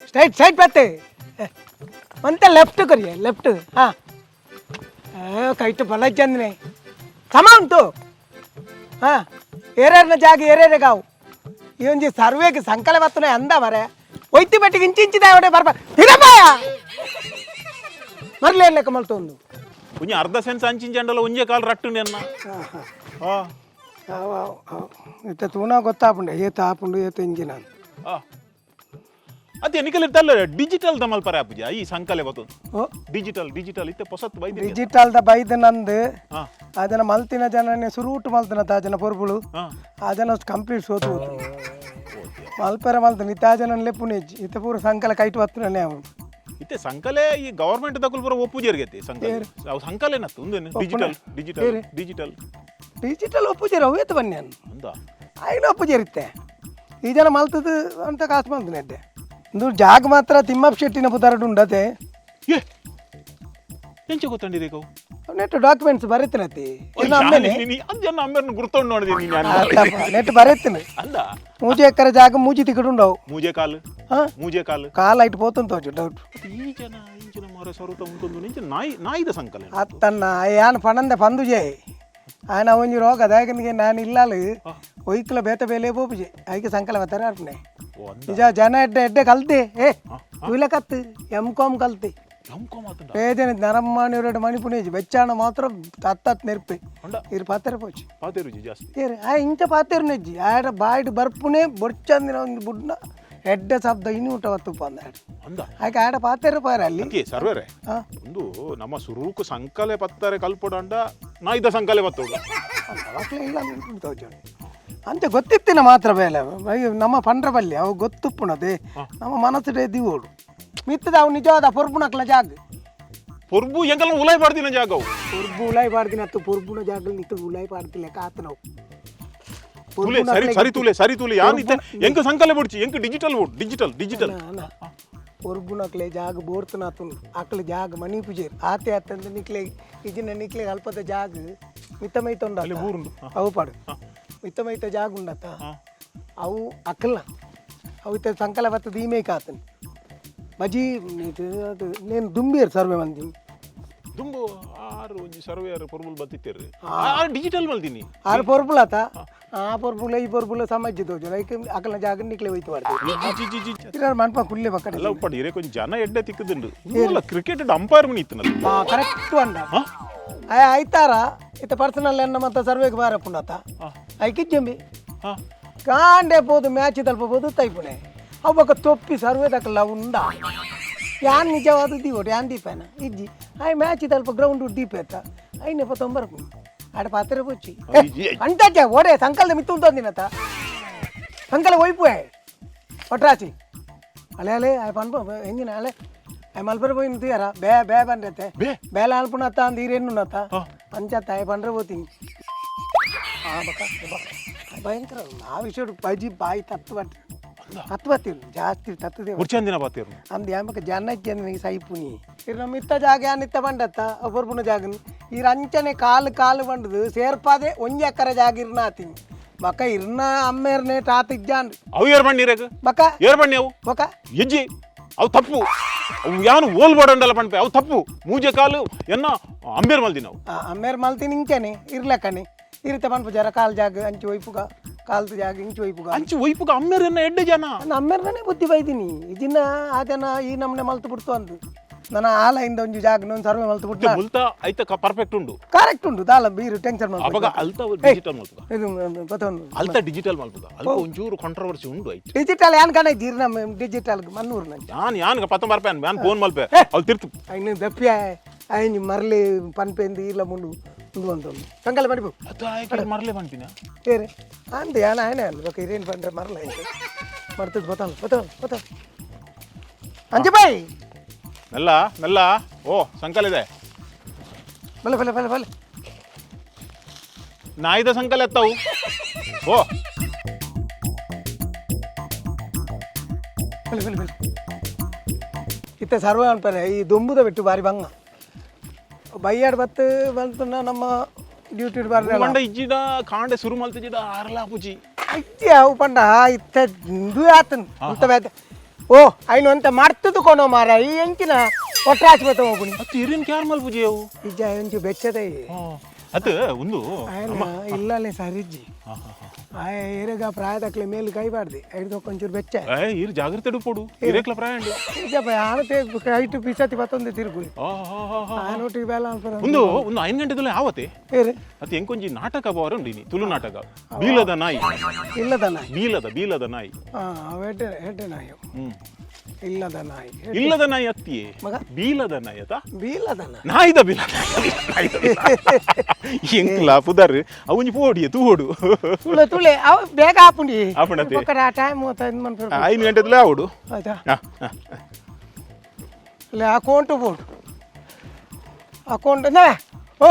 Straight straight ಬತ್ತೆ ಒಂತೆ left ಕೊರಿಯ left. ಹಾಂ, ಕೈಟ್ ಬಲ ಚಂದನೆ ಸಮ ಉಂಟು. ಹಾಂ, ಏರೇರ್ನ ಜಾಗ ಏರೇರೆ ಗಾವು. ಈ ಒಂಜಿ ಸರ್ವೇಗೆ ಸಂಕಲೆ ಬತ್ತನೆ ಅಂದ ಮರೆ ಒಯ್ತಿ ಬೆಟ್ಟಿಗೆ ಇಂಚಿ ಇಂಚಿ ದಾವಡೆ ಬರ್ಬ ತಿರಪಾಯ ಮರ್ಲೆ ಲೆಕ್ಕ ಮಲ್ತೊಂದು. ಒಂಜಿ ಅರ್ಧ ಸೆನ್ಸ್ ಅಂಚಿಂಚಂಡಲ ಒಂಜೆ ಕಾಲು ರಟ್ಟು ನೆನ್ನ. ಆ. ಇತ್ತೆ ತೂನ ಗೊತ್ತಾಪುಂಡೆ ಏತ ಆಪುಂಡು ಏತ ಇಂಜಿನ. ಆ. ಅತ್ತೆ ನಿಕಲ್ ಇತ್ತಲ್ಲ ಡಿಜಿಟಲ್ ದಮಲ್ ಪರ ಆಪುಜ ಈ ಸಂಕಲೆ ಬತ್ತು. ಓ. ಡಿಜಿಟಲ್ ಡಿಜಿಟಲ್ ಇತ್ತೆ ಪೊಸತ್ ಬೈದಿ. ಡಿಜಿಟಲ್ದ ಬೈದ್ ನಂದು. ಹಾ. ಆ ಜನ ಮಲ್ತಿನ ಜನನೇ ಸುರೂಟು ಮಲ್ತಿನ ತಾ ಜನ ಪೊರ್ಬುಳು. ಹಾ. ಆ ಜನ ಕಂಪ್ಲೀಟ್ ಸೋತು ಹೋತು ಮಲ್ಪೆರ ಮಲ್ತನ. ಇತ್ತ ಆ ಜನ ಲೆಪ್ಪುನೆಜ್ಜಿ ಇತ್ತ ಪೂರ ಸಂಕಲ ಕೈಟು ಬತ್ತನೇ ಅವನು. ಇತ್ತೆ ಸಂಕಲೆ ಈ ಗವರ್ಮೆಂಟ್ ದಕುಲ್ ಪೂರ ಒಪ್ಪುಜೇರ್ಗೆತ್ತೆ ಸಂಕಲೆ. ಅವು ಸಂಕಲೆ ನತ್ತು ಉಂದೇನು digital digital digital. Digital ಒಪ್ಪುಜೇರು ಅವು ಏತ್ ಬನ್ನಿ ಅನ್ನು. ಅಂದ. ಆಯ್ನ ಒಪ್ಪುಜೇರಿತ್ತೆ ಈ ಜನ ಮಲ್ತದ್ದು ಅಂತ ಕಾಸು ಮಲ್ತನ ಎಡ್ಡೆ. ಇಂದು ಜಾಗ ಮಾತ್ರ ತಿಮ್ಮಪ್ಪ ಶೆಟ್ಟಿನ ಪುದರಡು ಉಂಡತೆ. ಏ, ಎಂಚ ಗೊತ್ತಂಡಿ ರೇಕವು? ನೆಟ್ ಡಾಕ್ಯುಮೆಂಟ್ಸ್ ಬರೀತನತಿ ಇನ್ನು ಅಮ್ಮೇನೆ. ಅಂಜನ್ನ ಅಮ್ಮೇರ್ನ ಗುರ್ತೊಂಡು ನೋಡಿದೆ ನೀನು. ನೆಟ್ ಬರೀತೀನಿ. ಅಂದ. ಮೂಜಿ ಎಕರೆ ಜಾಗ ಮೂಜಿ ತಿಕ್ಕಡು ఉండವು. ಮೂಜೆ ಕಾಲು. ಹಾ. ಮೂಜೆ ಕಾಲು. ಕಾಲು ಐಟ್ ಪೋತಂತ ಡೌಟ್. ಮತ್ತೆ ಈ ಜನ ಇಂಚಿನ ಮಾರ ಸ್ವರೂಪ ಉಂಟೊಂದು ಇಂಚಿನ ನಾಯಿ ನಾಯಿದ ಸಂಕಲೆ. ಅತ್ತನ್ನ ಯಾನ್ ಪಣಂದೆ ಪಂದುಜೆ ಆಯನ ಒಂಜಿ ರೋಗ ದಾಯಕನಿಗೆ ನಾನು ಇಲ್ಲಾಲು ಒಯ್ಕಲ ಬೇತೆ ಬೇಲೆ ಪೋಪುಜೆ ಐಕೆ ಸಂಕಲ ಬತ್ತಾರೆ ಅರ್ಪಣೆ. ಓ ಅಂದ. ನಿಜ ಜನ ಎಡ್ಡೆ ಎಡ್ಡೆ ಕಲ್ತೆ ಏ ತುಲೆ ಕತ್ತು ಎಮ್ ಕಾಮ್ ಕಲ್ತೆ. ಎಂ ಕಾಮ್ ಆತುಂಡ. ಬೇಜನೆ ನರಮ್ಮಾಣಿಯವರೆಡು ಮಣಿಪುಣೇಜಿ ಬೆಚ್ಚಾಣ ಮಾತ್ರ ತತ್ತತ್ ನೆರ್ಪೆ. ಅಂಡ. ಇರು ಪಾತೆರ ಪೋಚಿ. ಪಾತೆರುಜಿ ಜಾಸ್ತಿ. ಏರು ಆ ಇಂಚ ಪಾತೆರು ನೆಜ್ಜಿ ಆಡ ಬಾಯ್ಡ್ ಬರ್ಪುನೆ ಬೊಡ್ಚಂದಿನ ಒಂದು ಬುಡ್ನ ಎಡ್ಡೆ ಶಬ್ದ ಇನ್ನು ಊಟ ವತ್ತುಪ್ಪ ಅಂದ ಆಡ. ಅಂದ. ಆಯ್ಕೆ ಆಡ ಪಾತೆರು ಪಾರ ಅಲ್ಲಿ. ಅಂಕೆ ಸರ್ವೇರೆ. ಹಾ. ಒಂದು ನಮ್ಮ ಸುರೂಕು ಸಂಕಲೆ ಪತ್ತಾರೆ ಕಲ್ಪೊಡಂಡ ನಾಯಿದ ಸಂಕಲೆ ಬತ್ತೋಡು. ಅವಾಗಲೇ ಇಲ್ಲ ತೋಜೋಣ ಅಂಚ ಗೊತ್ತಿತ್ತಿನ ಮಾತ್ರ ಬೇಲೆ ಅಯ್ಯೋ, ನಮ್ಮ ಪಂಡ್ರ ಬಲ್ಲಿ ಅವು ಗೊತ್ತುಪ್ಪುಣದೆ ನಮ್ಮ ಮನಸ್ಸುಡೆ ದಿವೋಡು ಮಿತ್ತದ ಅವು ನಿಜವಾದ ಪೊರ್ಬುನಕ್ಲ ಜಾಗ. ಪೊರ್ಬು ಎಂಕಲ್ನ ಉಲಾಯ್ ಪಾಡ್ದಿನ ಜಾಗವು. ಪೊರ್ಬು ಉಲಾಯ್ ಪಾಡ್ದಿನ ಅತ್ತು ಪೊರ್ಬುನ ಜಾಗಲ್ ನಿಕ್ಕ ಉಲಾಯ್ ಪಾಡ್ದಿಲ್ಲ ಕಾತನವು. ತೂಲೆ ಸರಿ ಸರಿ ತೂಲೆ ಸರಿ ತೂಲೆ ಯಾನ್ ಇತ್ತೆ ಎಂಕ ಸಂಕಲೆ ಬುಡ್ಚಿ ಎಂಕ ಡಿಜಿಟಲ್ ಬೋಡ್ ಡಿಜಿಟಲ್ ಡಿಜಿಟಲ್. ಪೊರ್ಬುನಕ್ಲೆ ಜಾಗ ಬೋರ್ತನಾತುಂಡು ಅಕ್ಲ ಜಾಗ ಮಣಿ ಪೂಜೆ ಆತೆ ಆತಂದ ನಿಕ್ಲೆ ಇಜಿನ ನಿಕ್ಲೆ ಅಲ್ಪದ ಜಾಗ ಮಿತ್ತ ಮೈತ ಉಂಡ. ಅಲ್ಲಿ ಊರುಂಡು. ಅವು ಪಾಡು ಮಿತ್ತ ಮೈತ ಜಾಗ ಉಂಡತ್ತ ಅವು ಅಕ್ಕಲ್ನ ಅವು ಇತ್ತ ಸಂಕಲ ಬತ್ತದ ಈಮೇಕ್ ಆತನ ಬಜಿ ಇದು ಅದು ನೇನು ದುಂಬಿಯರ್ ಸರ್ವೆ ಮಂದಿ. ದುಂಬು ಆರು ಒಂಜಿ ಸರ್ವೇಯರ್ ಪೊರ್ಬುಲ್ ಬತ್ತಿತ್ತೇರು ಆರು ಡಿಜಿಟಲ್ ಮಲ್ದಿನಿ. ಆರು ಪೊರ್ಬುಲಾತ ಆ ಪೊರ್ಬುಲ ಈ ಪೊರ್ಬುಲ ಸಮಾಜ ದೋಜು ಲೈಕ್ ಅಕ್ಕಲ್ನ ಜಾಗ ನಿಕ್ಲೆ ಹೋಯ್ತು ಮಾಡ್ತೀವಿ. G G G G. ಇರಾರು ಮನ್ಪ ಕುಲ್ಲೆ ಬಕ್ಕಡೆ. ಅಲ್ಲ ಉಪ್ಪಡು ಇರೇ ಕೊಂಚ ಜನ ಎಡ್ಡೆ ತಿಕ್ಕದುಂಡು ಮೂಲ ಕ್ರಿಕೆಟ್ ಅಂಪೈರ್ ಮನಿ ಇತ್ತನಲ್ಲ. ಹಾಂ, ಕರೆಕ್ಟ್ ಅಂಡ. ಹಾ? ಆಯ್ ಆಯ್ತಾರ ಇತ್ತ ಪರ್ಸನಲ್ ಎನ್ನ ಮತ್ತೆ ಸರ್ವೆಗೆ ಬಾರಪ್ಪುಂಡತ ಐಕಿಜ್ಜಂಬಿ. ಹಾ. ಕಾಂಡೆ ಪೋದು ಮ್ಯಾಚ್ ತಲುಪಬೋದು ತೈಪುಣೆ ಅவ்வಕ ತೊಪ್ಪಿ ಸರ್ವೆ ದಕ್ಕಲ್ಲ ಉಂಡ ಯಾನ್ ನಿಜವಾದ ದೀವೋಡು ಯಾನ್ ದೀಪೇನ ಇಜ್ಜಿ ಆಯ್ ಮ್ಯಾಚ್ ತಲ್ಪ ಗ್ರೌಂಡ್ ಡೀಪ್ ಎತ್ತ ಐನೆ ಪತ್ತೊಂಬರಕು ಆಡ ಪಾತ್ರೆ ಪೊಚ್ಚಿ. ಅಂಟಾಚೆ ಓಡೆ ಸಂಕಲ್ದ ಮಿತ್ತು ಉಂಟೊಂದಿನತ ಸಂಕಲ ಒಯ್ಪುವೆ ಒಟ್ರಾಚಿ ಅಲೆ ಅಲೆ ಆಯ್ ಪನ್ಪ ಎಂಜಿನ ಅಲೆ ಆಯ್ ಮಲ್ಪರ ಪೋಯಿನ ತೀಯರ ಬೇ ಬೇ ಬಂದ್ರತೆ. ಬೇ? ಬೇಲೆ ಅಲ್ಪುನತ್ತ ಅಂದ್ ಈರೇನುನತ್ತ. ಹಾ. ಅಂಚತ್ತ ಆಯ್ ಪಂಡ್ರೆ పోತೀನಿ ಆ ಬಕ್ಕ ಬಕ್ಕ ಭಯಂಕರ ಆ ವಿಷಯ ಬಜಿ ಬಾಯಿ ತತ್ತು ಬಟ್ ತತ್ತು ಬತ್ತೀರು ಜಾಸ್ತಿ ತತ್ತದೇ. ಮುರ್ಚಂದಿನ ಬಾತೇರು. ಅಂದ್ ಯಾಮಕ ಜನಕ್ಕೆ ನನಗೆ ಸೈಪುನಿ ಇರ್ ನಮ್ಮ ಇತ್ತ ಜಾಗ ಯಾನ್ ಇತ್ತ ಬಂಡತ್ತ ಒಬ್ಬರ್ಪುನ ಜಾಗನ್ ಈ ರಂಚನೆ ಕಾಲು ಕಾಲು ಬಂಡದು ಸೇರ್ಪಾದೆ ಒಂಜಿ ಎಕ್ಕರೆ ಜಾಗ ಇರ್ನ ಆತೀನಿ ಬಕ್ಕ ಇರ್ನ ಅಮ್ಮೇರ್ನೆ ಟಾತ ಇಜ್ಜಾಂಡ್. ಅವು ಏರ್ ಬಣ್ಣಿ ರೇಗ. ಬಕ್ಕ. ಏರ್ ಬಣ್ಣಿ ಅವು. ಬಕ್ಕ. ಎಜ್ಜಿ ಅವು ತಪ್ಪು ಅವು ಯಾನು ಓಲ್ ಬೋಡಂಡಲ್ಲ ಪಂಪೆ ಅವು ತಪ್ಪು ಮೂಜೆ ಕಾಲು ಎನ್ನ ಅಂಬೇರ್ ಮಲ್ದಿನ ಅವು. ಆ, ಅಮ್ಮೇರ್ ಮಲ್ತೀನಿ ಇಂಚನೆ ಇರ್ಲಕ್ಕನೆ ಇರುತ್ತೆ ಪನ್ಪು ಜರ ಕಾಲು ಜಾಗ ಅಂಚು ಒಯ್ಪುಗ ಕಾಲ್ದು ಜಾಗ ಇಂಚು ಒಯ್ಪುಗ. ಅಂಚು ಒಯ್ಪುಗ ಅಮ್ಮೇರ್ ಎನ್ನ ಎಡ್ಡೆ ಜನ. ನಾನು ಅಮ್ಮೇರ್ನೇ ಬುದ್ಧಿ ಬೈದಿನಿ ಇಜಿನ ಆ ಜನ ಈ ನಮ್ಮನೆ ಮಲ್ತು ಬಿಡ್ತು ಅಂದು ನನ್ನ ಆಲಯಿಂದ ಒಂಜಿ ಜಾಗ ಒಂದು ಸರ್ವೆ ಮಲ್ತು ಬಿಟ್ಟು. ಮುಲ್ತ ಐತ ಪರ್ಫೆಕ್ಟ್ ಉಂಡು. ಕರೆಕ್ಟ್ ಉಂಟು ದಾಲ ಬೀರು ಟೆನ್ಷನ್ ಅವಾಗ ಅಲ್ತ ಡಿಜಿಟಲ್ ಮಲ್ಪುಗ. ಇದು ಗೊತ್ತೊಂದು. ಅಲ್ತ ಡಿಜಿಟಲ್ ಮಲ್ಪುಗ ಅಲ್ಪ ಒಂಚೂರು ಕಾಂಟ್ರವರ್ಸಿ ಉಂಡು ಐತೆ. ಡಿಜಿಟಲ್ ಯಾನ್ ಕಾಣ ಇದ್ದೀರಿ ನಮ್ಮ ಡಿಜಿಟಲ್ ಮನ್ನೂರು ನಂಗೆ. ಯಾನ್ ಯಾನ್ ಪತ್ತೊಂಬ ರೂಪಾಯಿ ಯಾನ್ ಫೋನ್ ಮಲ್ಪೆ ಅವ್ರು ತಿರ್ತು. ಐನು ದಪ್ಪಿಯ ಐನು ಮರಲಿ ಪನ್ಪೆಂದು ಇಲ್ಲ ಮುಂಡು ಉಂಡು ಅಂತ ಸಂಕಲ ಮಾಡಿಬು. ಅದು ಆಯ್ಕೆ ಮರಲೆ ಬಂತಿನ. ಏರೆ ಅಂದೆ ಯಾನ ಆಯ್ನೆ ಅಲ್ಲ ಬೊಕ ಇರೇನು ಪಂಡ್ರೆ ಮರಲ ಐತೆ ಮರ್ತದ ಗೊತ್ತಲ್ಲ ಗೊತ್ತಲ್ಲ ಗೊತ್ತಲ್ಲ ಅಂಜು ಬಾಯ್. ಮೆಲ್ಲ ಮೆಲ್ಲ ಓ ಸಂಕಲ್ ಇದೆ. ಬಲೆ ಬಲೆ ಬಲೆ ಬಲೆ. ನಾಯಿದ ಸಂಕಲ್ ಎತ್ತವು ಓ. ಬಲೆ ಬಲೆ ಬಲೆ ಇತ್ತೆ ಸರ್ವ ಅನ್ಪರೆ ಈ ದೊಂಬುದ ಬಿಟ್ಟು ಬಾರಿ ಬಂಗ ಬೈಯಾಡ್ ಬತ್ತು ಬಂತು ನಮ್ಮ ಡ್ಯೂಟಿ ಬಾರ್ರೆ. ಬಂಡ ಇಜ್ಜಿಡ ಕಾಂಡೆ ಸುರು ಮಲ್ತಿಜಿಡ ಆರ್ಲಾ ಪುಜಿ. ಅಜ್ಜಿ ಅವು ಪಂಡ ಇತ್ತೆ ಇಂದು ಆತನ್ ಅಂತ ಬೇತೆ ಓ ಐನು ಅಂತ ಮರ್ತದು ಕೊನೋ ಮಾರ ಈ ಎಂಕಿನ ಒಟ್ರಾಚ್ ಬತ್ತ ಹೋಗುನಿ. ಅತ್ತು ಇರಿನ್ ಕ್ಯಾರ್ ಮಲ್ಪುಜಿ ಅವು? ಇಜ್ಜ, ಒಂಚು ಬೆಚ್ಚದ. ಅತ್ತು ಒಂದು ಆಯನ ಇಲ್ಲಲೇ ಸರಿಜ್ಜಿ. ಆಯ ಏರೆಗ ಪ್ರಾಯದಕ್ಲೆ ಮೇಲ್ ಕೈ ಬಾರ್ದಿ ಐದು ಒಂಚೂರು ಬೆಚ್ಚ. ಏ, ಇರು ಜಾಗ್ರತೆ ಪೋಡು, ಇರೇಕ್ಲ ಪ್ರಾಯ ಉಂಡು. ಇಜ್ಜಪ್ಪ, ಆನ ಐಟು ಪಿಸತಿ ಬತ್ತೊಂದು ತಿರುಗು. ಆ, ಹಾ, ಹಾ, ಹಾ. ಆನೊಟ್ಟಿಗೆ ಬೇಲ ಅನ್ಪದ. ಒಂದು ಒಂದು 5 ಗಂಟೆದಲ್ಲ ಯಾವತ್ತೆ? ಏರು? ಅತ್ತು ಎಂಕೊಂಜಿ ನಾಟಕ ಬಾರ ಉಂಡು ಇನಿ, ತುಳು ನಾಟಕ, ಬೀಲದ ನಾಯಿ. ಇಲ್ಲದ ನಾಯಿ. ಬೀಲದ ಬೀಲದ ನಾಯಿ. ಹಾ, ಹೆಡ್ಡೆ ಹೆಡ್ಡೆ ನಾಯಿ. ಇಲ್ಲದ ನಾಯಿ. ಇಲ್ಲದ ನಾಯಿ ಅತ್ತಿಯೇ. ಮಗ? ಬೀಲದ ನಾಯಿ ಅತ್ತ. ಬೀಲದ ನಾಯಿ. ನಾಯಿದ ಬೀಲ, ನಾಯಿದ ಬೀಲ. ಎಂಕ್ಲ ಪುದರ್ ಅವುಂಜಿ ಪೋಡಿಯೆ ತೂವೊಡು. ತುಳೆ ತುಳೆ, ಅವ ಬೇಗ ಆಪುಂಡಿ. ಆಪುಂಡತೆ. ಬೊಕ್ಕ ಟೈಮ್ ಇದು ಮನ್ಪುಂಡು. 5 ಗಂಟೆದಲ್ಲ ಆವೊಡು. ಆಯ್ತಾ? ಹಾ, ಹಾ. ಇಲ್ಲ, ಅಕೌಂಟು ಬೋಡು ಅಕೌಂಟ್ ಎಂದ? ಓ,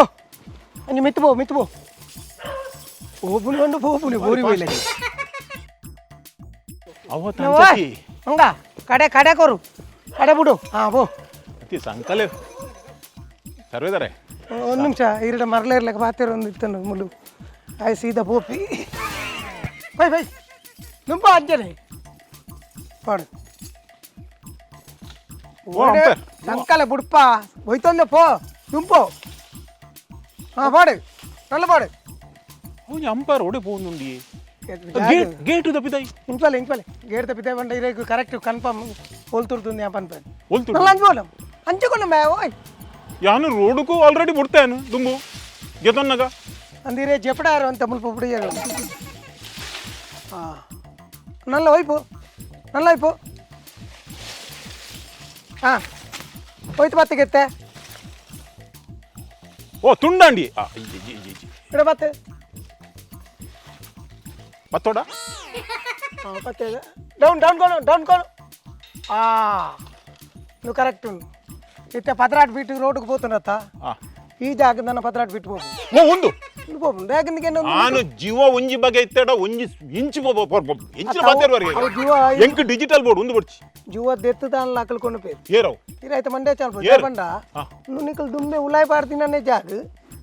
ಅಂಜಿ ಮಿತ್ತು ಪೋ, ಮಿತ್ತು ಪೋ. ಪೋಪುನಿ ಕೊಂಡು ಪೋಪುನಿ ಬೋರಿ ಬೈಲ. ಅವತ್ತು ಅಂಚತಿ. ಹಂಗ ಕಡೆ ಕಡೆ ಕೊರು, ಕಡೆ ಬಿಡು. ಹಾಂ, ಪೋ. ಅತಿ ಸಂಕಲೆ ಸರ್ವೇದಾರೆ. ಒಂದು ನಿಮಿಷ ಇರಡ, ಮರಲೇ ಇರ್ಲಕ್ಕ ಬಾತಿರ ಒಂದು ಇತ್ತನು ಮುಳ್ಳು. ಆಯ್ ಸೀದಾ ಪೋಪಿ. ಬೈ ಬೈ ನುಂಪ ಅಂಜನೆ ಪಾಡು. ಓ, ಅಂಪೇರ್. ಸಂಕಲೆ ಬುಡ್ಪ ಹೋಯ್ತಂದೆ, ಪೋ ನುಂಪೋ. ಹಾಂ, ಪಾಡು, ನಲ್ಲ ಪಾಡು. ಅವನು ಅಂಪಾರ್ ಒಡೆ ಪೋಂದುಂಡಿ, ಗೇಟ್ ಗೇಟ್ ತಪ್ಪಿದಾಯಿ. ಇಂಪಲೆ ಇಂಪಲೆ, ಗೇಟ್ ತಪ್ಪಿದೆ ಬಂಡ. ಇರೇಕು ಕರೆಕ್ಟ್ ಕನ್ಫರ್ಮ್ ಹೋಲ್ತುರ್ತುಂದು ಯಾ ಪನ್ಪೆ. ಒಲ್ತು? ನಲ್ಲ ಅಂಚೋಲ ಅಂಚುಕೊಂಡು ಮೇ ಓಯ್. ಯಾನು ರೋಡುಕು ಆಲ್ರೆಡಿ ಬಿಡ್ತೇನು ದುಂಬು ಗೆತೊನ್ನಗ. ಅಂದಿರೇ ಜೆಪಡಾರು ಅಂತ ಮುಲ್ಪ ಬಿಡಿಯಾರು. ಹಾಂ, ನಲ್ಲ ಹೋಯ್ಪು, ನಲ್ಲ ಹೋಯ್ಪು. ಹಾಂ, ಹೋಯ್ತು ಬತ್ತಿಗೆತ್ತೆ. ಓ, ತುಂಡಂಡಿ. ಆ, ಇಜ್ಜಿ, ಇಜ್ಜಿ, ಇಜ್ಜಿ, ಇಜ್ಜಿ. ಇಡ ಬತ್ತೆ. ಪತ್ತೋಡ. ಹಾಂ, ಬತ್ತೆ. ಡೌನ್ ಡೌನ್ ಕೊಡು, ಡೌನ್ ಕೊಡು. ಆ నువ్వు ಕರೆಕ್ಟ್ ಉಂಡು. ಇತ್ತೆ ಪದ್ರಾಟ್ ಬಿಟ್ಟು ರೋಡ್ಗೆ పోతున్నತ್ತ. ಆ. ಈ ಜಾಗದನ್ನ ಪದ್ರಾಟ್ ಬಿಟ್ಟು ಹೋಗು. ಓ, ಒಂದು ಹೋಗು ಯಾಕಂದ್ರೆ ನಾನು ಜೀವ ಒಂಜಿ ಬಗೆ ಇತ್ತಡ, ಒಂಜಿ ಇಂಚು ಇಂಚಿನ ಬಾತೇರುವರೆಗೆ. ಅವು ಜೀವ ಎಂಕ್ ಡಿಜಿಟಲ್ ಬೋರ್ಡ್ ಒಂದು ಬಡ್ಚಿ. ಜೀವ ದೆತ್ತು ದಾನ್ ಅಕಲ್ಕೊಂಡು ಪೇರು. ಏರವು? ಇರಾಯ್ತು ಮಂಡ್ಯ ಚಾಲ್ಪ. ಏರ್. ಬಂಡ. ಹಾ. ನಿಕಲ್ ದುಂಬೆ ಉಲಾಯ್ ಪಾಡ್ತಿನೇ ಜಾಗ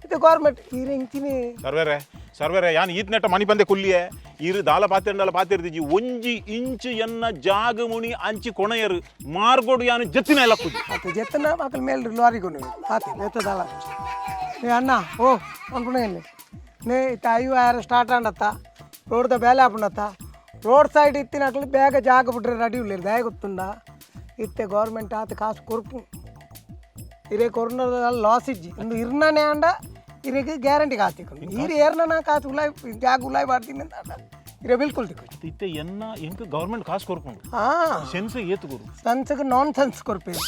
ಇದು ಗೌರ್ಮೆಂಟ್ ಈರೆಂಚಿನಿ. ಸರ್ವೇರೆ, ಸರ್ವೇರೆ, ಯಾನ್ ಈತ್ನೆಟ್ಟ ಮಣಿ ಬಂದೆ ಕುಲ್ಲಿಯೆ. ಇರು ದಾಲ ಪಾತೆಂಡಲ ಪಾತೆರ್ದಿಜಿ. ಒಂಜಿ ಇಂಚು ಎನ್ನ ಜಾಗ ಮುಣಿ ಅಂಚಿ ಕೊಣೆಯರು ಮಾರ್ಗೋಡು ಯಾನು ಜತ್ತಿನ ಎಲ್ಲ ಕುಜಿ. ಆತ ಜೆತ್ತನ ಅಕಲ್ ಮೇಲೆ ಲಾರಿಗೊನು ಆತ ಎತ್ತದಾಳ. ಏ ಅಣ್ಣ, ಓ ಅನ್ಪುಣ ನೇ ಇತ್ತ ಐವ ಸ್ಟಾರ್ಟ್ ಆಂಡತ್ತ, ರೋಡ್ದ ಬೇಲೆ ಆಪುಂಡತ್ತ. ರೋಡ್ ಸೈಡ್ ಇತ್ತಿನ ಅಕ್ಲು ಬೇಗ ಜಾಗ ಬಿಟ್ರೆ ರೆಡಿ ಉಳ್ಳೇರು ದಾಯ ಗೊತ್ತುಂಡ. ಇತ್ತೆ ಗೌರ್ಮೆಂಟ್ ಆತ ಕಾಸು ಕೊರ್ಪು. ಇರೇ ಕೊರ್ನ ಲಾಸ್ ಇಜ್ಜಿ. ಇಂದು ಇರ್ನಾನೆ ಅಂಡ ಇರೆಗೆ ಗ್ಯಾರಂಟಿ ಕಾಸು ತಿಕ್ಕೊಂಡು. ಈರು ಏರ್ನ ಕಾಸು ಉಲಾಯ್ ಜಾಗ ಉಲಾಯ್ ಬಾಡ್ತೀನಿ ಅಂತ ಅಂಡ ಇರೆ ಬಿಲ್ಕುಲ್ ತಿಕ್ಕು. ಇತ್ತೆ ಎನ್ನ ಎಂಕ್ ಗೌರ್ಮೆಂಟ್ ಕಾಸು ಕೊರ್ಪುಂಡು. ಹಾಂ. ಸೆನ್ಸ್ ಏತು ಗುರು? ಸನ್ಸ್ಗೆ ನಾನ್ ಸೆನ್ಸ್ ಕೊರ್ಪೇರು.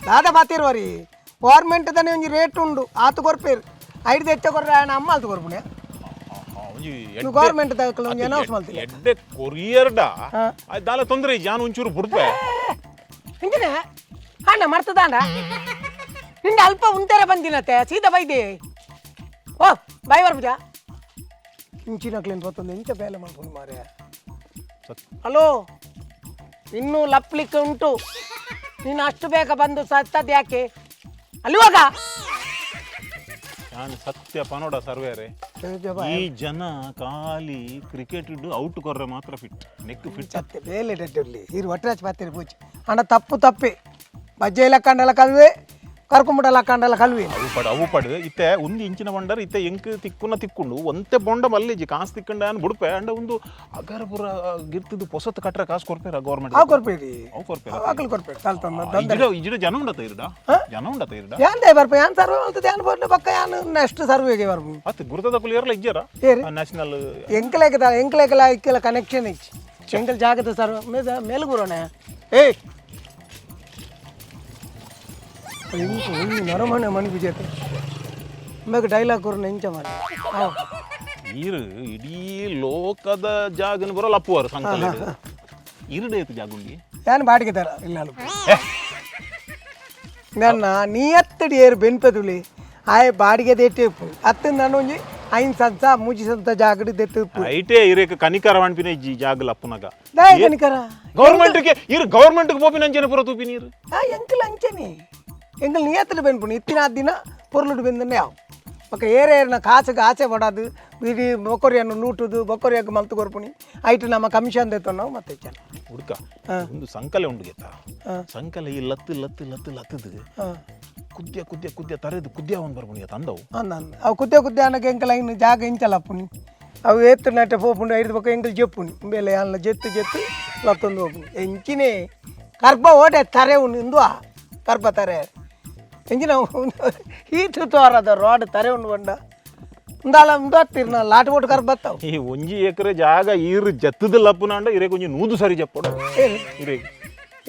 ದಾದ ಬಾತಿರುವರಿ, ಗೌರ್ಮೆಂಟ್ ದನೆ ಒಂಜಿ ರೇಟ್ ಉಂಡು, ಆತು ಕೊರ್ಪೇರು. ಐದು ಹೆಚ್ಚ ಕೊರ್ರೆ ಆಯನ ಅಮ್ಮ ಆತು ಕೊರ್ಪುಣೆ. ಒಂಜಿ ನೀವು ಗೌರ್ಮೆಂಟ್ ದಾಖಲೆ ಒಂಜಿ ಅನೌನ್ಸ್ ಮಾಡ್ತಿಲ್ಲ. ಎಡ್ಡೆ ಕೊರಿಯರ್ಡ. ಹಾ. ದಾಲ ತೊಂದರೆ ಜಾನ್ ಒಂಚೂರು ಬುಡ್ಪೆ. ಇಂಜಿನ ಅಣ್ಣ ಮರ್ತದಾಂಡ ನಿಂದ ಅಲ್ಪ ಉಂತೆರೆ ಬಂದಿನತ್ತೆ. ಸೀದಾ ಬೈದೆ. ಓ ಬಾಯ್ ಬರ್ಪುಜ ಇಂಚಿನಕ್ಲೇನು ಬತ್ತೊಂದು ಎಂಚ ಬೇಲೆ ಮಾಡ್ಕೊಂಡು ಮಾರ್ರೆ. ಹಲೋ, ಇನ್ನೂ ಲಪ್ಲಿಕ್ಕೆ ಉಂಟು. ನೀನು ಅಷ್ಟು ಬೇಗ ಬಂದು ಸತ್ತದ್ದು ಯಾಕೆ ಅಲ್ಲಿವಾಗ? ನಾನು ಸತ್ಯ ಪನೋಡ ಸರ್ವೇರೆ, ಈ ಜನ ಖಾಲಿ ಕ್ರಿಕೆಟ್ ಇದ್ದು ಔಟ್ ಕೊರ್ರೆ ಮಾತ್ರ fit, neck fit. ಸತ್ಯ ಬೇಲೆ ಡೆಡ್ಡಿ ಇರು ಒಟ್ಟರಾಚ್ ಪಾತಿರಿ ಪೂಜೆ ಅಣ್ಣ. ತಪ್ಪು ತಪ್ಪೆ ಬಜ್ಜೆ ಲಕ್ಕಂಡಲ ಕಲ್ವೆ, ಕರ್ಕೊಂಬಿಡ ಲಕ್ಕಂಡಲ ಕಲ್ವೆ. ಅವು ಪಡು, ಅವು ಪಡು. ಇತ್ತೆ ಒಂದು ಇಂಚಿನ ಬಂಡರ್ ಇತ್ತೆ ಎಂಕ್ ತಿಕ್ಕುನ ತಿಕ್ಕೊಂಡು ಒಂತೆ ಬೊಂಡ ಮಲ್ಲಿಜಿ ಕಾಸು ತಿಕ್ಕಂಡ ಅನ್ ಬುಡ್ಪೆ ಅಂಡ. ಒಂದು ಅಗರಪುರ ಗಿರ್ತದ್ದು ಪೊಸತ್ ಕಟ್ರೆ ಕಾಸು ಕೊರ್ಪೇರ ಗೌರ್ಮೆಂಟ್? ಅವು ಕೊರ್ಪೇರಿ. ಅವು ಕೊರ್ಪೇರ. ಅವಾಗಲು ಕೊರ್ಪೇರಿ ತಲ್ ತಂದ. ಇಜಿಡ ಇಜಿಡ ಜನ ಉಂಡತ ಇರ್ಡ, ಜನ ಉಂಡತ ಇರ್ಡ. ಯಾನ್ they ಬರ್ಪ, ಯಾನ್ ಸರ್ವೆ ಮಲ್ತದೆ ಯಾನ್ ಬರ್ಲ ಪಕ್ಕ ಯಾನ್ ನೆಕ್ಸ್ಟ್ ಸರ್ವೆಗೆ ಬರ್ಪು. ಅತ್ ಗುರುತದ ಕುಲಿಯರ್ಲ ಇಜ್ಜರ? ಏರು? ನ್ಯಾಷನಲ್. ಎಂಕಲೇಕ ಎಂಕಲೇಕಲ ಇಕ್ಕೆಲ ಕನೆಕ್ಷನ್ ಇಚ್ಚಿ. ಎಂಕಲ್ ಜಾಗದ ಸರ್ವೆ ಮೇದ ಮೇಲುಗುರೋಣ. ಏಯ್, ಇಂಕು ಒಂಜಿ ನರಮನೆ ಮಣಿ ಬಿಜೆಪಿ ಮೇಗ ಡೈಲಾಗ್ ಕೊರ್ನ ಇಂಚ ಮಾಡಿ. ಹಾಂ. ಈರು ಇಡೀ ಲೋಕದ ಜಾಗನ ಬರೋಲ್ಲ ಅಪ್ಪುವರು ಸಂಕಲ ಇರುಡೆ ಐತು ಜಾಗುಂಡಿ. ಯಾನ್ ಬಾಡಿಗೆ ತರ ಇಲ್ಲ. ನನ್ನ ನಿಯತ್ತಡಿ ಏರು ಬೆನ್ಪದುಲಿ ಆಯ್ ಬಾಡಿಗೆ ದೇಟೆ ಉಪ್ಪು ಅತ್ತ ನಾನು ಒಂಜಿ ಐನ್ ಸಂತ ಮೂಜಿ ಸಂತ ಜಾಗಡಿ ದೆತ್ತು ಉಪ್ಪು. ಐಟೇ ಇರೇಕ ಕನಿಕರ ವಣ್ಪಿನ ಇಜ್ಜಿ ಜಾಗಲ ಅಪ್ಪುನಗ. ದಾಯ ಕನಿಕರ? ಗೌರ್ಮೆಂಟ್ ಗೆ ಇರು, ಗೌರ್ಮೆಂಟ್ ಗೆ ಪೋಪಿನ ಅಂಚನೆ ಪೂರ ತೂಪಿ ನೀರು. ಆ ಎಂಕಲ್ ಅಂಚನೆ, ಎಂಕಲ್ ನಿಯತ್ತಲು ಬೆನ್ಪುಣಿ. ಇತ್ತಿನ ಆ ದಿನ ಪೊರ್ಲುಡು ಬೆಂದನೆ ಯಾವ ఒక ಏರೇರ್ನ ಕಾಸುಗೆ ಆಸೆ ಪಡೋದು, ಇಡೀ ಬೊಕೊರಿಯನ್ನು ಲೂಟುದು, ಬೊಕೊರಿಯಾಗ ಮಲ್ತು ಕೊರ್ಪುನಿ ಐಟು ನಮ್ಮ ಕಮಿಷನ್ ನಾವು ಮತ್ತೆ ಚೆನ್ನ. ಉಡ್ಕ ಒಂದು ಸಂಕಲೆ ಉಂಡು ಗೆತ್ತ. ಸಂಕಲೆ ಈ ಲತ್ತು ಲತ್ತು ಲತ್ತು ಲತ್ತದು ಕುದ್ಯ ಕುದ್ಯ ಕುದ್ಯ ತರೆದು ಕುದ್ಯ ಒಂದು ಬರ್ಪುನಿ ತಂದವು. ಅಂದ ಅವು ಕುದ್ಯ ಕುದ್ಯ ಅನ್ನಕ್ಕೆ ಎಂಕಲ ಇನ್ನು ಜಾಗ ಇಂಚಲಪ್ಪುನಿ. ಅವು ಏತ್ತು ನಟ್ಟೆ ಪೋಪುಂಡು ಐದು ಪಕ್ಕ ಎಂಕಲ್ ಜೆಪ್ಪುನಿ ಬೇಲೆ ಅಲ್ಲ ಜೆತ್ತು ಜೆತ್ತು ಲತ್ತೊಂದು ಹೋಪುನಿ. ಎಂಚಿನೇ ಕರ್ಬ ಓಟೆ ತರೆ ಉಂಡು ಇಂದುವ ಕರ್ಬ ತರೆ ಎಂಚಿನ ಈತು ತೋರದ ರೋಡ್ ತರೆ ಉಂಡು ಬಂಡ ಉಂದಾಲ ಉಂದಾತ್ತಿರ್ನ ಲಾಟ್ ಓಟು ಕರ್ಬ ಬತ್ತಾವು. ಈ ಒಂಜಿ ಎಕರೆ ಜಾಗ ಈರು ಜತ್ತದ ಲಪ್ಪುನಾಂಡ ಇರೇಗ್ ಒಂಜಿ ನೂದು ಸರಿ ಜಪ್ಪಡು ಇರೇಗ್.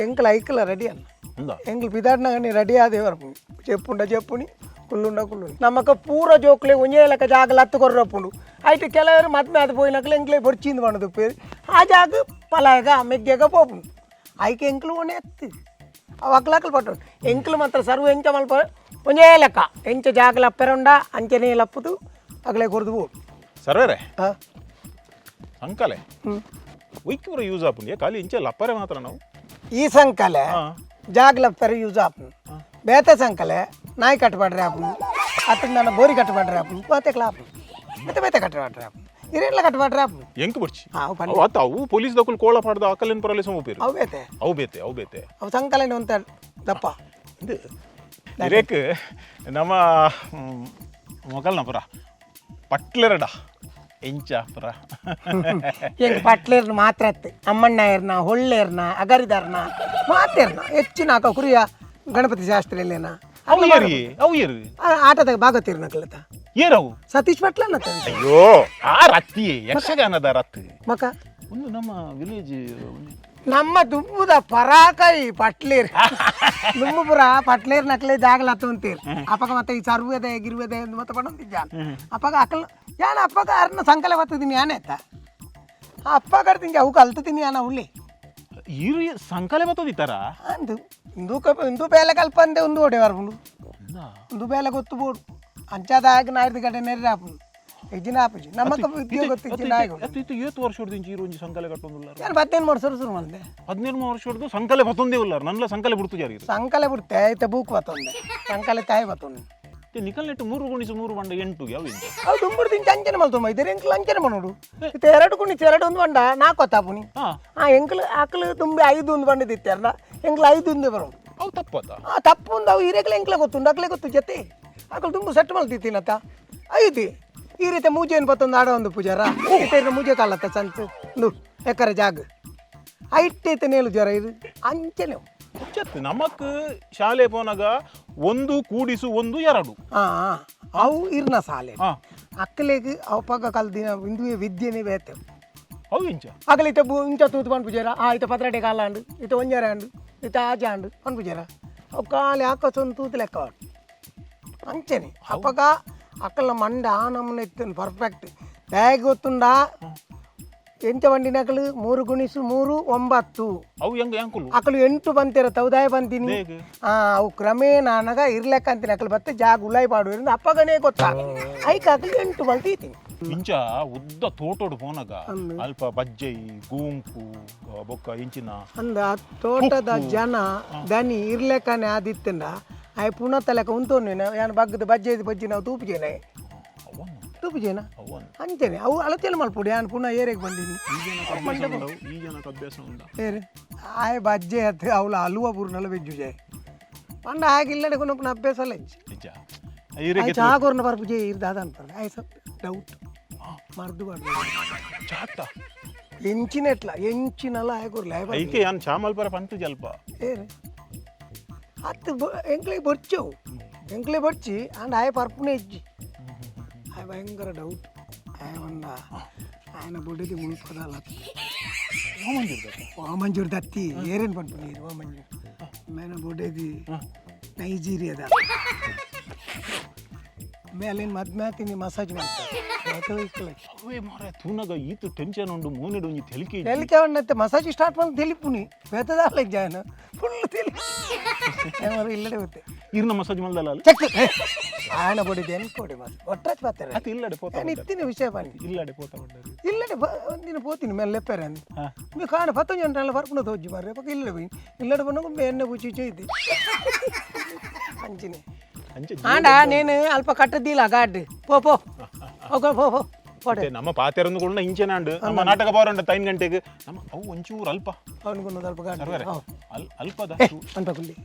ಎಂಕಲ ಐಕಲ ರೆಡಿ ಅన్న. ఉందా? ಎಂಕಲ್ ಪಿದಾಡ್ನಾಗ ರೆಡಿ ಆದೇ ಬರ್ಪುನಿ. చెప్పుండ చెప్పుని కుళ్ళుండ కుళ్ళుండ నమ్మక పూర జోకులే ಒಂಜೇ ಲೆಕ್ಕ ಜಾಗ ಲತ್ತು ಕೊರ್ರಪ್ಪುಂಡು. అయితే ಕೆಲವರು ಮದ್ಮೆ ಅದು పోయినాకలు ఎంకలే పొడిచింది పండు పేరు ఆ జాగ పలాయగా మెగ్గేగా పోపుండు. ఐకి ఎంకులు ఒనే ఎత్తి అవి అక్కలక్కలు పట్టు ఎంకులు మాత్రం సరువు ఎంచ మల్ప ಒಂಜೇ ಲೆಕ್ಕ ಎಂಚ ಜಾಗ ಲಪ್ಪೆರುಂಡ ಅಂಚನೆ ಲಪ್ಪುದು ಅಗಲೇ ಕೊರ್ದು ಪೋ. ಸರ್ವೇರೆ. ಆ. ಸಂಕಲೆ ಒಯ್ಕ್ ಪೂರ ಯೂಸ್ ಆಪುಂಡು, ಖಾಲಿ ಇಂಚ ಲಪ್ಪರೆ ಮಾತ್ರ ನಾವು. ಈ ಸಂಕಲೆ ಜಾಗ ಲಪ್ಪೆರೆ ಯೂಸ್ ಆಪುಂಡು. ಬೇತೆ ಸಂಕಲೆ ನಾಯಿ ಕಟ್ಟಬಾಡ್ರೆ ಆಪುಂಡು, ಅತ್ತ ನನ್ನ ಬೋರಿ ಕಟ್ಟಬಾಡ್ರೆ ಆಪುಂಡು, ಬಾತೆ ಆಪುಂಡು, ಮತ್ತೆ ಬೇತೆ ಕಟ್ಟಬಾಡ್ರೆ ಆಪುಂಡು, ಇರೆಲ್ಲ ಕಟ್ಟಬಾಡ್ರೆ ಆಪುಂಡು. ಎಂಕ್ ಬಡ್ಚಿ. ಅವು ಪಂಡ. ಅವು ಅತ್ತ ಅವು ಪೊಲೀಸ್ ದಕ್ಕುಲು ಕೋಳ ಪಾಡ್ದ ಅಕಲೇನ್ ಪರಲೆ ಸಮ ಪೇರು. ಅವು ಬೇತೆ. ಅವು ಬೇತೆ, ಅವು ಬೇತೆ. ಅವು ಸಂಕಲೆನ ಒಂತ ದಪ್ಪ. ಇದು ಇರೇಕ್ ನಮ್ಮ ಮೊಗಲ್ನ ಪುರ ಪಟ್ಲೆರಡ ಎಂಚ ಪುರ. ಎಂಕ್ ಪಟ್ಲೇರ್ನ ಮಾತ್ರ ಅತ್ತೆ ಅಮ್ಮಣ್ಣಾಯರ್ನ ಹೊಳ್ಳೇರ್ನ ಅಗರಿದಾರ್ನ ಮಾತೇರ್ನ ಹೆಚ್ಚಿನ ಆಕ ಕುರಿಯ ಗಣಪತಿ ಶಾಸ್ತ್ರಿ ಇಲ್ಲೇನ. ಅವು ಏರಿ, ಅವು ಏರು? ಆಟದ ಭಾಗತೀರ್ನ ಕಲತ. ಏರವು? ಸತೀಶ್ ಪಟ್ಲನ. ಅಯ್ಯೋ, ಆ ರತ್ತಿ ಯಕ್ಷಗಾನದ ರತ್ತಿ. ಮಕ. ಒಂದು ನಮ್ಮ ವಿಲೇಜ್. ನಮ್ಮ ದುಂಬುದ ಪರಾಕೈ ಪಟ್ಲೇರ್ ದುಂಬುಪುರ ಪಟ್ಲೇರ್ ನಕ್ಲೆ ಜಾಗಲ ಅಂತೀರ್. ಅಪ್ಪಗ ಮತ್ತೆ ಈ ಸರ್ವೇದೆ ಗಿರ್ವೇದೆ ಎಂದು ಮತ್ತೆ ಪಡೊಂದಿದ್ದ ಅಪ್ಪಗ ಅಕಲ್ ಯಾನ ಅಪ್ಪಗ ಅರ್ನ ಸಂಕಲೆ ಬರ್ತದೀನಿ ಯಾನೆ ಆಯ್ತಾ ಅಪ್ಪ ಕಡ್ತೀನಿ ಅವು ಕಲ್ತೀನಿ ಯಾನ ಉಳ್ಳಿ. ಇರು ಸಂಕಲೆ ಬತ್ತದಿತ್ತಾರ. ಅಂದು ಇಂದು ಕಪ ಇಂದು ಬೇಲೆ ಕಲ್ಪಂದೆ ಒಂದು ಓಡೆ ಬರ್ಪುಂಡು. ಇಂದು ಬೇಲೆ ಗೊತ್ತು ಬೋಡು ಅಂಚಾದ ಆಗ ನಾಯ್ದು ಗಡ್ಡೆ ನೆರ್ರೆ ಆಪುಂಡು ಇಜ್ಜಿನ ಆಪುಜಿ ನಮ್ಮಕ್ಕ ಉದ್ಯೋಗ ಗೊತ್ತು ಇಜ್ಜಿನ ಆಗ. ಇತ್ತು ಏತ್ ವರ್ಷ ಹೊಡ್ದಿಂಚಿ ಇರು ಒಂಜಿ ಸಂಕಲೆ ಕಟ್ಟೊಂದುಲ್ಲಾರ? ನಾನು 15 ವರ್ಷ ಶುರು ಮಾಡಿದೆ. 17 ವರ್ಷ ಹೊಡ್ದು ಸಂಕಲೆ ಬತ್ತೊಂದೇ ಉಲ್ಲಾರ, ನನ್ಲ ಸಂಕಲೆ ಬಿಡ್ತು ಜಾರಿ. ಸಂಕಲೆ ಬಿಡ್ತೆ ಐತೆ ಬೂಕ್ ಬತ್ತೊಂದೆ ಸಂಕಲೆ ತಾಯಿ ಬತ್ತೊಂದೆ. ನಿಕಲ್ ನೆಟ್ಟು 3 ಗುಣಿಸು 3 ಬಂಡ 8 ಯಾವ ಇಂಚ? ಅವು ದುಂಬುಡು ತಿಂಚ ಅಂಚನೆ ಮಲ್ತೊಂಬ ಇದ್ದಾರೆ ಎಂಕಲ್ ಅಂಚನೆ ಮಾಡೋಡು ಇತ್ತೆ 2 ಗುಣಿಸು 2 ಒಂದು ಬಂಡ 4 ಹೊತ್ತಾಪುನಿ. ಆ ಎಂಕಲ್ ಆಕಲು ತುಂಬಿ 5 ಒಂದು ಬಂಡದಿತ್ತಾರ ಎಂಕಲ್ 5 ಒಂದೇ ಬರೋದು. ಅವು ತಪ್ಪತ್ತ? ಆ ತಪ್ಪು ಒಂದು ಅವು ಹಿರೇಕಲೆ ಎಂಕಲೆ ಗೊತ್ತುಂಡು ಅಕ್ಲೆ ಗೊತ್ತು ಜೊತೆ ಆಕಲು ತುಂಬ ಸೆಟ್ ಮಲ್ತಿತ್ತೀನತ್ತ ಐತಿ ಈ ರೀತಿ ಮೂಜೆಯನ್ನು ಬತ್ತೊಂದು ಆಡ ಒಂದು ಪೂಜಾರ ಇತ್ತೆ ಮೂಜೆ ಕಾಲತ್ತ ಸಂತು ನು ಎಕ್ಕರೆ ಜಾಗ ಐಟೈತೆ ನೇಲು ಜ್ವರ ಇದು ಅಂಚನೆ. ಚತ್ ನಮಕ್ ಶಾಲೆ ಪೋನಾಗ 1 ಕೂಡಿಸು 1 2. ಹಾಂ ಅವು ಇರ್ನ ಸಾಲೆ. ಅಕ್ಕಲೆಗ್ ಅವು ಪಗ ಕಲ್ದಿನ ಇಂದುವೆ ವಿದ್ಯೆನೇ ಬೇತೆ. ಅವು ಇಂಚ. ಅಗಲ ಇತ್ತ ಇಂಚ ತೂತು ಪನ್ ಪೂಜಾರ ಆ ಇತ್ತ ಪತ್ರಟೆ ಕಾಲ ಅಂಡು ಇತ್ತ ಒಂಜಾರೆ ಅಂಡು ಇತ್ತ ಆಜ ಅಂಡು ಪನ್ ಪೂಜಾರ ಅವು ಕಾಲಿ ಆಕಸೊಂದು ತೂತು ಲೆಕ್ಕ ಅಂಚನೆ ಅಪ್ಪಗ ಅಕ್ಕಲ ಮಂಡ ಆ ನಮ್ಮನೆ ಇತ್ತು ಪರ್ಫೆಕ್ಟ್ ಬ್ಯಾಗ್ ಗೊತ್ತುಂಡ ಎಂಚ ಬಂಡಿನಕಲು 3 ಗುಣಿಸು 3 9. ಅವು ಹೆಂಗ ಯಾಂಕುಲು? ಅಕಲು 8 ಬಂತಿರ ತೌದಾಯ ಬಂತೀನಿ. ಹೇಗೆ? ಅವು ಕ್ರಮೇಣ ಅನಗ ಇರ್ಲೆಕ್ಕ ಅಂತೀನಿ ಅಕಲು ಬತ್ತೆ ಜಾಗ ಉಲಾಯಿ ಪಾಡುವ ಅಪ್ಪಗನೇ ಗೊತ್ತಾ ಐಕ ಅಕಲು 8 ಬಂತೀತೀನಿ. ಇಂಚ ಉದ್ದ ತೋಟೋಡು ಪೋನಾಗ ಅಲ್ಪ ಬಜ್ಜೈ ಗೂಂಕು ಬೊಕ್ಕ ಇಂಚಿನ. ಅಂದ ತೋಟದ ಜನ ದನಿ ಇರ್ಲೆಕ್ಕನೆ ಆದಿತ್ತಂಡ ಆಯ್ ಪುನಃ ತಲೆಕ ಉಂತೋನು ಯಾನ್ ಬಗ್ಗದ ಬಜ್ಜೆ ಬಜ್ಜಿ ನಾವು ತೂಪುಜೇನೆ. ಅವನು ತೂಪುಜೇನ. ಅವನು ಅಂಚನೆ ಅವು ಅಳತೆಲ್ಲ ಮಲ್ಪುಡಿ ಯಾನ್ ಪುನಃ ಏರೆಗೆ ಬಂದೀನಿ. ಈ ಜನಕ್ಕೆ ಅಭ್ಯಾಸ ಉಂಡವು, ಈ ಜನಕ್ಕೆ ಅಭ್ಯಾಸ ಉಂಡ. ಏರೆ ಆಯ್ ಬಜ್ಜೆ ಅತ್ತು ಅವಳು ಹಲುವ ಪೂರ್ಣಲ ಬೆಜ್ಜು ಜಾಯ್ ಪಂಡ ಹಾಗಿಲ್ಲಡೆ ಕೊನೊಪ್ಪನ ಅಭ್ಯಾಸ ಅಲ್ಲ ಇಜ್ಜಿ. ನಿಜ ಇರೆಗೆ. ಚಾ ಕೊರ್ನ ಬರ್ಪುಜೆ ಇರ್ ದಾದ ಅನ್ಪರ್ನೆ ಆಯ್ ಸಪ್ ಡೌಟ್ ಮರ್ದು ಬಾಡ್ದು. ಚಾತ್ತ. ಎಂಚಿನ ಎಟ್ಲ ಎಂಚಿನಲ ಆಯ್ ಕೊರ್ಲೆ ಆಯ್ ಬರ್ಲೆ. ಐಕೆ ಯಾನ್ ಚಾಮಲ್ಪರ ಪಂತು ಜಲ್ಪ. ಏರು ಅತ್ತು ಎಂಕ್ಲೆ ಬೊರ್ಚವು ಎಂಕ್ಲೆ ಬೊರ್ಚಿ ಅಂಡ್ ಆಯ್ ಪರ್ಪುನೆ ಇಜ್ಜಿ ಆಯ್ ಭಯಂಕರ ಡೌಟ್ ಆಯ್ ಒಂದ ఆయన బొడ్డది మునిపోదాల వామంజూర్ దత్తి ఏరేನು ಪನ್ಪುನಿ ವಾಮಂಜೂರ್ ಮೇನ ಬೊಡ್ಡದಿ ನೈಜೀರಿಯಾದ ಮೇಲೆ ಮದ್ಮ್ಯಾತಿನಿ ಮಸಾಜ್ ಮಾಡ್ತಾರೆ. ಅವೇ ಮಾರ ತೂನಗ ಈತು ಟೆನ್ಷನ್ ಉಂಡು ಮೋನೆಡು ಒಂಜಿ ತೆಲಿಕೆ ಇಜ್ಜಿ. ತೆಲಿಕೆ ಅವನ್ನತ್ತೆ ಮಸಾಜ್ ಸ್ಟಾರ್ಟ್ ಮಾಡಿ ತೆಲಿಪುನಿ ಬೇತದಾಲ ಜಾಯನ ಫುಲ್ ತೆಲಿ ಇಲ್ಲಡೆ ಗೊತ್ತೆ. ಇರ್ನ ಮಸಾಜ್ ಮಲ್ದಲ್ಲ ಅಲ್ಲಿ? ಚೆಕ್ ఆయన ಬೊಡಿದೆ ಎನ್ಕೋಡಿ ಮಾತ್ರ ಒಟ್ರಾಚ್ ಬರ್ತಾರೆ. ಅತ್ ಇಲ್ಲಡೆ ಪೋತ. ನಾನು ಇತ್ತಿನ ವಿಷಯ ಬನ್ನಿ. ಇಲ್ಲಡೆ ಪೋತ ಬಂಡರಿ. ಇಲ್ಲಡೆ ಒಂದಿನ ಪೋತೀನಿ ಮೇಲೆ ಲೆಪ್ಪರೆ ಅಂದ್ మీ ಕಾಣ ಪತ್ತೊಂಜಿ ಗಂಟೆ ಬರ್ಪುನ ತೋಜಿ ಮಾರ್ರೆ ಪಕ್ಕ ಇಲ್ಲಡೆ పోయి ಇಲ್ಲಡೆ ಬಂದಾಗ ಎಣ್ಣೆ ಪೂಚಿ ಇದ್ದೆ ಅಂಚಿನೆ. ಅಂಚೆ. ಆಂಡ ನೇನು ಅಲ್ಪ ಕಟ್ಟದಿಲ್ಲ ಗಾಡ್. ಪೋ ಪೋ, ಓಕೆ, ಪೋ ಪೋ ಪೋಡೆ. ಮತ್ತೆ ನಮ್ಮ ಪಾತೆರಂದು ಕೂಡ ಇಂಚೆನಾಂಡು ನಮ್ಮ ನಾಟಕ ಬಾರಂಡ 5 ಗಂಟೆಗೆ ನಮ್ಮ ಅವು ಒಂಚೂರು ಅಲ್ಪ. ಅವನಿಗೊಂದು ಅಲ್ಪ ಗಾಡ್. ಸರ್ವರೆ ಅಲ್ಪದ. ಅನ್ಪ ಕುಲ್ಲಿ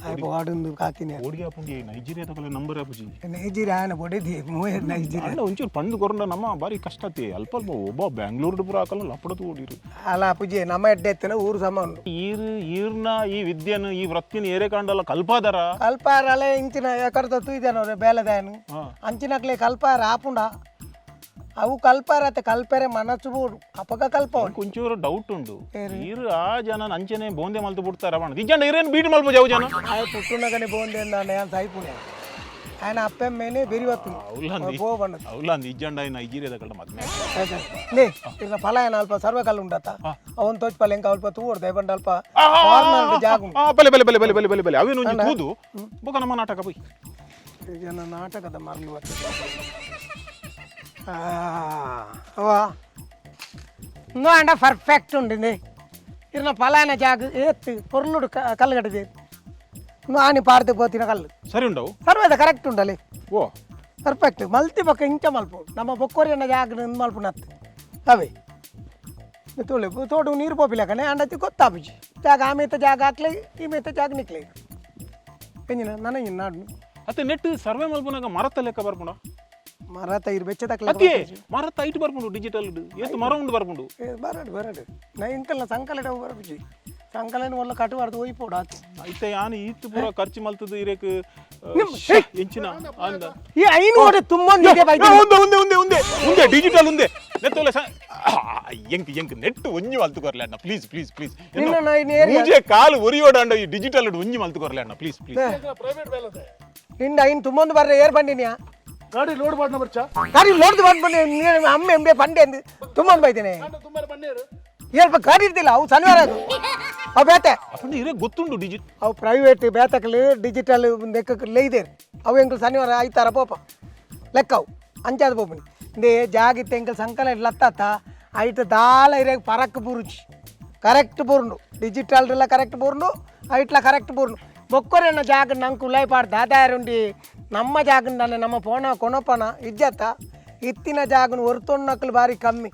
ಆಯ್ತು, ವಾಡುಂದು ಕಾತಿನಿ. ಓಡಿಯಾ ಪುಂಡಿ ನೈಜೀರಿಯಾದ ನಂಬರ್ ಆಪುಜಿ. ನೈಜೀರಿಯಾ ಆನ ಬೊಡೆದಿ ಮೂವೆ ನೈಜೀರಿಯಾ. ಅಲ್ಲ, ಒಂಚೂರು ಪಂಡು ಕೊರಂಡ ನಮ್ಮ ಬಾರಿ ಕಷ್ಟ ಆತಿ. ಅಲ್ಪ ಅಲ್ಪ ಒಬ್ಬ ಬ್ಯಾಂಗ್ಳೂರ್ ಪೂರ ಹಾಕಲ್ಲ, ಲಪಡದು ಓಡಿರು. ಅಲ್ಲ ಪೂಜೆ, ನಮ್ಮ ಎಡ್ಡೆ ಎತ್ತನ ಊರು ಸಮ ಉಂಡು. ಈರ್ ಈರ್ನ ಈ ವಿದ್ಯೆನ ಈ ವೃತ್ತಿನ ಏರೆ ಕಾಂಡಲ್ಲ ಕಲ್ಪಾದರ. ಕಲ್ಪಾರಲೆ ಇಂಚಿನ ಎಕರ್ದ ತೂಯ್ದಾನವ್ರೆ ಬೇಲೆದಾಯನು. ಅಂಚಿನಕ್ಲೆ ಕಲ್ಪಾರ ಆಪುಂಡ? ಅವು ಕಲ್ಪಾರತೆ ಕಲ್ಪೆರೆ ಮನಸ್ಸು ಬೋಡು, ಅಪಗ ಕಲ್ಪ. ಒಂಚೂರು ಡೌಟ್ ಉಂಡು, ಈರು ಆ ಜನ ಅಂಚನೆ ಬೋಂದೆ ಮಲ್ತು ಬಿಡ್ತಾರ ಬಣ್ಣ ಇಜ್ಜಂಡ ಈರೇನು ಬೀಟ್ ಮಲ್ಪ ಜಾವು ಜನ. ಆಯ ಪುಟ್ಟುನಗನೆ ಬೋಂದೆ ಅಂದಾನೆ ಸಾಯ್ಪುಣೆ ఆయన ಅಪ್ಪೆಮ್ಮೇನೆ ಬೆರಿವತ್ತು. అవులాంది. ಪೋ ಬಣ್ಣದ. అవులాంది, ಇಜ್ಜಂಡ ನೈಜೀರಿಯಾದ ಕಳ್ಳ ಮದ್ಮೆ. ಲೇ, ಇರ್ನ ಫಲ ಏನ ಅಲ್ಪ ಸರ್ವ ಕಲ್ಲು ಉಂಡತ್ತ, ಅವನ್ ತೋಚ್ ಪಲ್ಲ ಎಂಕ ಅಲ್ಪ ತೂವಡ್ದೆ ಬಂಡ ಅಲ್ಪ ಕಾರ್ನರ್ ಜಾಗ ಉಂಟು. ಬಲೆ ಬಲೆ ಬಲೆ ಬಲೆ ಬಲೆ ಬಲೆ ಬಲೆ, ಅವೇನು ಒಂಜಿ ತೂದು ಬೊಕ ನಮ್ಮ ನಾಟಕ ಪೋಯ್. ಜನ ನಾಟಕದ ಮರಳು ಅವಾ ಇಂದು ಅಂಡ ಪರ್ಫೆಕ್ಟ್ ಉಂಡು. ಇರ್ನ ಫಲಾನ ಜಾಗ ಏತ್ತು ಪೊರ್ಲುಡು ಕಲ್ಲು ಕಟ್ಟಿದೆ. ಇಂದು ಆನಿ ಪಾಡ್ದು ಪೋತಿನ ಕಲ್ಲು. ಸರಿ ಉಂಡವು. ಸರ್ವೇದ ಕರೆಕ್ಟ್ ಉಂಡಲ್ಲಿ. ಓ. ಪರ್ಫೆಕ್ಟ್ ಮಲ್ತಿ ಬೊಕ್ಕ ಇಂಚ ಮಲ್ಪು, ನಮ್ಮ ಬೊಕ್ಕೋರಿಯನ್ನ ಜಾಗ ಮಲ್ಪುನತ್ತು ಅವೇ ತೋಳೆ ತೋಡು ನೀರು ಪೋಪಿಲಕನೆ ಅಂಡತಿ ಗೊತ್ತಾಪುಜಿ. ಜಾಗ ಆಮೇತ ಜಾಗ ಹಾಕ್ಲೆ, ಈ ಮೇತ ಜಾಗ ನಿಕ್ಲೆ ಎಂಜಿನ ನನ್ನ ನಾಡು. ಅತ್ತೆ ನೆಟ್ ಸರ್ವೆ ಮಲ್ಪುನಾಗ ಮರತ ಲೆಕ್ಕ ಬರ್ಪುಂಡ. ಮರ ತೈರು ಬೆಚ್ಚ ತಕ್ಲೆ. ಅತ್ತೆ ಮರತ ಐಟ್ ಬರ್ಪುಂಡು, ಡಿಜಿಟಲ್ ಏತು ಮರ ಉಂಡು ಬರ್ಪುಂಡು. ಬರಡು ಬರಡು, ನಾ ಇಂಕಲ್ನ ಸಂಕಲಟ ಬರಪುಜಿ, ಸಂಕಲನ ಒಲ್ಲ ಕಟ್ಟುವಾರ್ದು ಹೋಯ್ ಪೋಡು ಆತು. ಐತೆ ಯಾನ್ ಈತ್ ಪೂರ ಖರ್ಚು ಮಲ್ತದ ಇರೇಕ್ ಎಂಚಿನ ಅಂದ. ಈ ಐನೂರು ತುಂಬ. ಉಂದೆ ಉಂದೆ ಉಂದೆ ಉಂದೆ ಉಂದೆ ಡಿಜಿಟಲ್ ಉಂದೆ ನೆತ್ತೋಲೆ ಎಂಕ್ ಎಂಕ್ ನೆಟ್ ಒಂಜಿ ಮಲ್ತು ಕೊರ್ಲೆ ಅಣ್ಣ, please please please. ನಿನ್ನ ನಾ ಇನ್ನು ಏರಿಯಾ- ಮೂಜೆ ಕಾಲು ಒರಿಯೋಡಂಡ ಈ ಡಿಜಿಟಲ್ ಒಂಜಿ ಮಲ್ತು ಕೊರ್ಲೆ ಅಣ್ಣ, please please. Private ಬೇಲದೆ. ನಿಂಡ ಐನ್ ತುಂಬೊಂದು ಬರ್ರೆ ಏರ್ ಬಂಡಿನಿಯಾ. ಗಾಡಿ ಲೋಡ್ ಮಾಡಿ ಬರ್ಚಾ. ಗಾಡಿ ಲೋಡ್ದು ಬಂದು ಬಂದು ಅಮ್ಮ ಎಂಬೆ ಪಂಡೆ ಅಂದು ತುಂಬೊಂದು ಬೈತೇನೆ. ತುಂಬ ಬನ್ನೇರು. ಏಲ್ಪ ಗಾಡಿ ಇರ್ತಿಲ್ಲ, ಅವು ಶನಿವಾರ ಅದು ಅವು ಬೇತೆ. ಅಪ್ಪಂಡ ಇರೇ ಗೊತ್ತುಂಡು ಡಿಜಿಟ್. ಅವು ಪ್ರೈವೇಟ್ ಬೇತಕಲು ಡಿಜಿಟಲ್ ಲೆಕ್ಕಕ್ಕೆ ಲೈದೇರು ಅವು. ಎಂಕಲ್ ಶನಿವಾರ ಐತಾರ ಪೋಪ ಲೆಕ್ಕವು ಅಂಚಾದ ಪೋಪನಿ. ಇಂದೇ ಜಾಗಿತ್ತು ಎಂಕಲ್ ಸಂಕಲ ಲತ್ತಾತ ಐಟ್ ದಾಲ ಇರೇ ಪರಕ್ ಬುರುಚಿ ಕರೆಕ್ಟ್ ಬುರ್ನು, ಡಿಜಿಟಲ್ ಕರೆಕ್ಟ್ ಬುರ್ನು, ಐಟ್ಲ ಕರೆಕ್ಟ್ ಬುರ್ನು. ಬೊಕ್ಕೊರೆಣ್ಣ ಜಾಗ ನಂಗೆ ಉಲಾಯ್ ಪಾಡ್ ದಾದಾರುಂಡಿ ನಮ್ಮ ಜಾಗಂದಾನೆ ನಮ್ಮ ಪೋಣ ಕೊನಪನ ಇಜ್ಜತ್ತ. ಇತ್ತಿನ ಜಾಗನ ಒರ್ತೊಣ್ಣಕ್ಲು ಬಾರಿ ಕಮ್ಮಿ.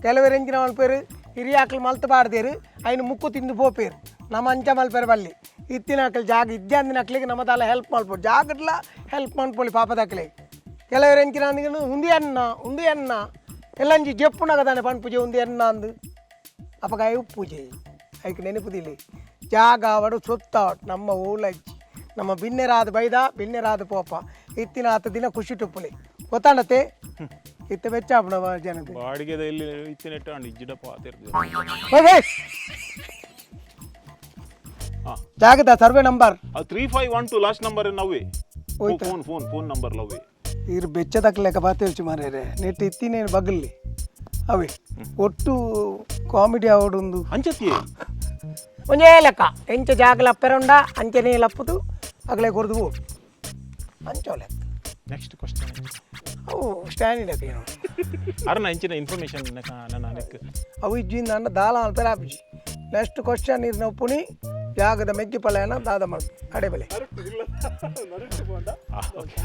ಕೆಲವರು ಎಂಚಿನ ಮಲ್ಪೇರು, ಹಿರಿಯಾಕ್ಲು ಮಲ್ತು ಪಾಡ್ದೇರು, ಐನು ಮುಕ್ಕು ತಿಂದು ಪೋಪೇರು. ನಮ್ಮ ಅಂಚ ಮಲ್ಪೇರು ಬಲ್ಲಿ. ಇತ್ತಿನ ಅಕ್ಲು ಜಾಗ ಇದ್ಯಾಂದಿನ ಅಕ್ಲಿಗೆ ನಮ್ಮದಲ್ಲ ಹೆಲ್ಪ್ ಮಲ್ಪೊಡು, ಜಾಗಡ್ಲ ಹೆಲ್ಪ್ ಮನ್ಪೊಲಿ ಪಾಪದಕ್ಲೆ. ಕೆಲವರು ಎಂಚಿನ ಅಂದಿಗೆ ಉಂದಿ ಅನ್ನ ಉಂದಿ ಅನ್ನ ಎಲ್ಲಂಜಿ ಜೆಪ್ಪುನಗ ತಾನೆ ಪನ್ಪುಜೆ ಉಂದಿ ಅನ್ನ ಅಂದು ಅಪಗ ಉಪ್ಪುಜೆ ಐಕ್ ನೆನಪುದಿಲ್ಲ. ಜಾಗ ಅವಡು ಸೊತ್ತಾವಡು ನಮ್ಮ ಓಲಜ್ಜಿ ನಮ್ಮ ಬಿನ್ನೆರಾದ ಬೈದ ಬಿನ್ನೆರಾದ ಪೋಪ ಇತ್ತಿನ ಆತ ದಿನ ಖುಷಿ ಟುಪ್ಪುಲಿ ಗೊತ್ತಾಂಡತೆ ಇತ್ತ ಬೆಚ್ಚ ಆಪುಣ ಜನಕ್ಕೆ. ಬಾಡಿಗೆದ ಇಲ್ಲಿ ಇತ್ತಿನ ನೆಟ್ ಅಂಡ್ ಇಜ್ಜಿಡ ಪಾತಿರ್ದು. ಹೋಗಿ. ಹಾ. ಜಾಗದ ಸರ್ವೆ ನಂಬರ್. ಅದು 3512 ಲಾಸ್ಟ್ ನಂಬರ್ ನವ್ವೆ. ಹೋಯ್ತಾ? Phone phone phone number ಲವ್ವೆ. ಇರು ಬೆಚ್ಚದಕ್ಕೆ ಲೆಕ್ಕ ಬಾತೇಳ್ಚು ಮಾರ್ರೆ, ನೆಟ್ ಇತ್ತಿನೇನು ಬಗಲ್ಲಿ ಅವೇ ಒಟ್ಟು ಕಾಮಿಡಿ ಅವಡೊಂದು. ಅಂಚತ್ತಿ. ಒಂಜೇ ಲೆಕ್ಕ ಎಂಚ ಜಾಗಲ ಅಪ್ಪೆರೊಂಡ ಅಂಚನೆ ಲಪ್ಪುದು ಅಗಲೆ ಕೊರ್ದು ಬೋಡು ಅಂಚೋ ಲೆಕ್ಕ. Next question. ಅವು ಸ್ಟ್ಯಾಂಡ್ ಏನು. ಅರ್ನ ಇಂಚಿನ ಇನ್ಫಾರ್ಮೇಶನ್ ನನ್ನ ನೆಕ್. ಅವು ಇಜ್ಜಿಂದ ಅನ್ನ ದಾಲ ಅಲ್ಪೆರ ಆಪಿಜಿ. ನೆಕ್ಸ್ಟ್ ಕ್ವಶನ್ ಇರ್ನ ಉಪ್ಪುನಿ ಜಾಗದ ಮೆಗ್ಗಿ ಪಲಯನ ದಾದ ಮಲ್ಪು ಅಡೆ ಬೆಲೆ. Okay.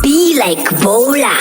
Be like Bola.